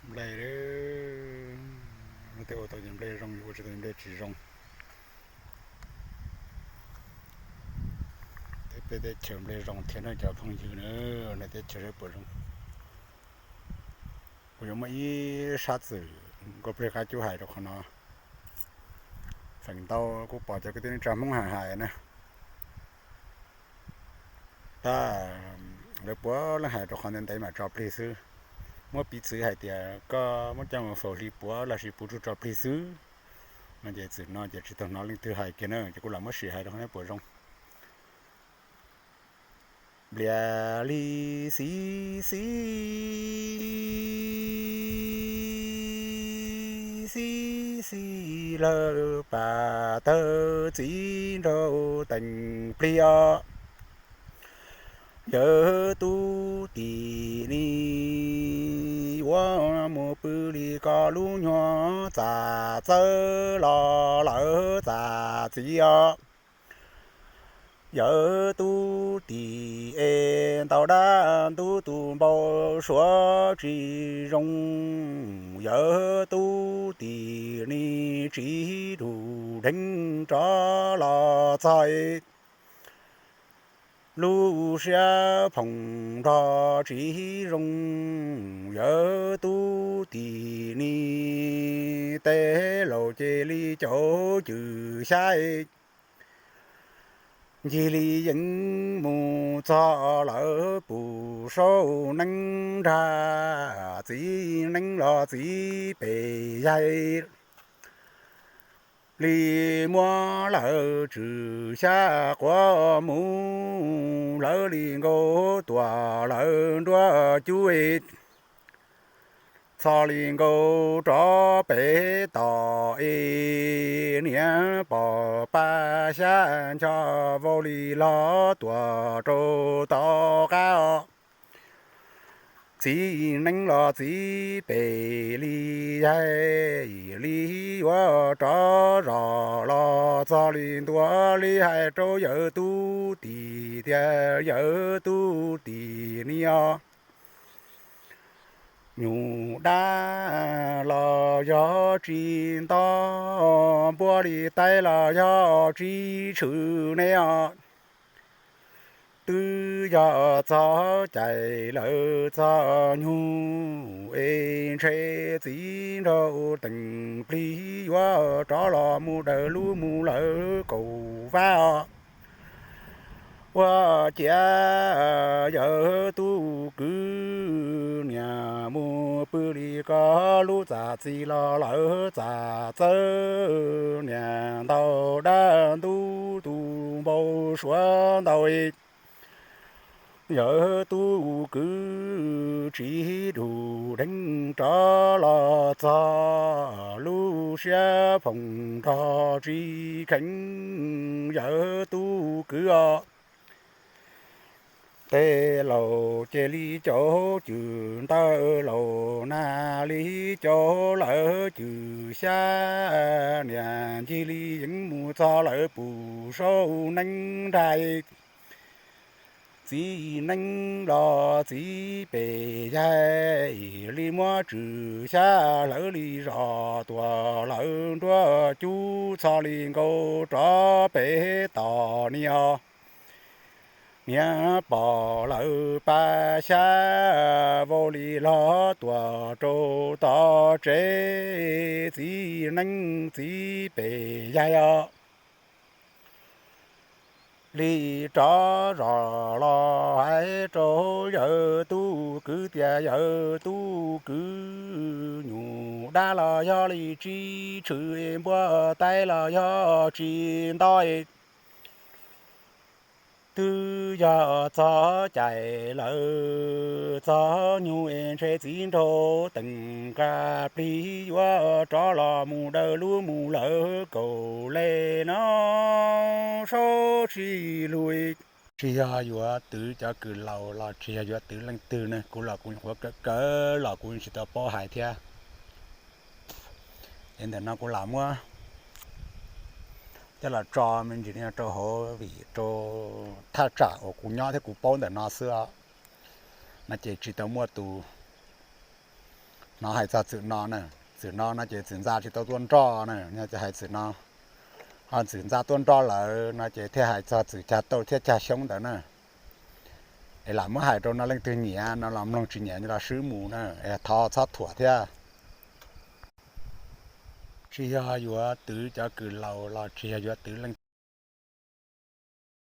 Nplej, tej ua tau ces nplej zoo, ua tsis tau nplej tsis zoo. Peb teb chaws nplej zoo thiab na cov phooj ywg na, nej teb chaws seb puas zoo. Kuv yuav muaj ib sab txwm nkauj plig qab cub hais rau qhov no. Feem ntau kuv pom cov kwv tij neej tsa Hmoob hais hais na, tab lawv puav leej hais rau qhov ntev ntev mam tso plig xwb. Muab piv txwv hais tias koj muab coj mus faus hli puav los sis puv tsuj tso plig xwb no ces txwm no ces tsis tau hnov leej twg hais kiag na, ces kuv lam muab sim hais rau qhov nej puas zoo. Nplias li xib xib, xib xib lawm pas tawg txiv nraug teem plig os. Yawg tub tim ni yuav mus pw li ko lub nyuag txam txawb los lawm txam txiv os. Yawg tub tim es ntau dab ntub tus npau suav tsis zoo. Yawg tub tim ni tsiv dug dheev rov los txog lub siab phoom nrog tsis zoo. Yawg tub tim ni tej laus cia li caum cwm xyab ncig li yeej mus txog lawv pum saub neeb nrag txiv neeb los txiv pem yaig li muab lawv tswm xyab quav mus hlawv li nkaus tuam lawv nruab cub txhos li nkaus rov pem tom es niam pom paj xyab ncho vau li log tuam rau tom qab os. Txiv neeb los txiv pem li yaig li yuav rov zos los txog li ntua li hais rau yawg tub tim tias yawg tub tim ni os. Nyuj dab los yog tsis nto, npua li taib los yog tsis tshwm ne os. Twb yog txog cais lawv txog nyuj es ntshe txiv nraug teem plig yuav rov los mus daws lub mus lawv kaum vab os. Ua ciav yawg tub kwv niam mus pw li ko lub txam txi los lawv txam txawb niam ntau dab ntub tus npau suav ntau. Yawg tub kwv tsiv dug dheev rov los txog lub siab phoom nrog tsis kheev yawg tub kwv os. Tej laus cia li caum cwm ntawm laus nag li caum lawv cwm xyab niam ncig li yeej mus txog lawv pum saub neeb nrag txiv neeb los txiv pem yaig li muab tswm xyab hlawv li zos tuam lawv nruab cub txhos li nkaus rov pem tom ni os. Niam pom lawv paj xyab vau li log tuam rau tom tsev txiv neeb txiv pem yaig os. Li rov zos los hais rau yawg tub kwv tias yawg tub kwv nyuj dab los yog li tsis tshwm npua taib los yog tsis nto. Twb yog txog cais lawv txog nyuj es ntshe txiv nraug teem nqa plig yuav rov los mus daws lub mus lawv kaum le no saub tsis lug. Tsis yog yuav twv cov kws laus los tsis yog yuav twv leej twg ne, kuv los kuv nyuam qhuav kawm kawm los kuv tsis tau paub hais thiab. Es ntawm no kuv lam muab coj los tso me ntsis rau hauv vim rau thaj tsam uas kuv nyob thiab kuv paub ntawm no xwb os, no ces tsis tau muaj tus Hnov hais txog txwm no na, txwm no no ces txwm ntxa tsis tau tuaj nroj na, yog hais txwm no, ho txwm ntxa tuaj nroj lawm no ces thiaj hais txog txwm cag tauj thiab cag xyoob ntawd na. Es lam muab hais rau no leej twg nyiam no los mloog, tsis nyiam los swb mus na, es thov txhob thuam thiab. Tsis yog yuav twv cov kws laus los tsis yog yuav twv leej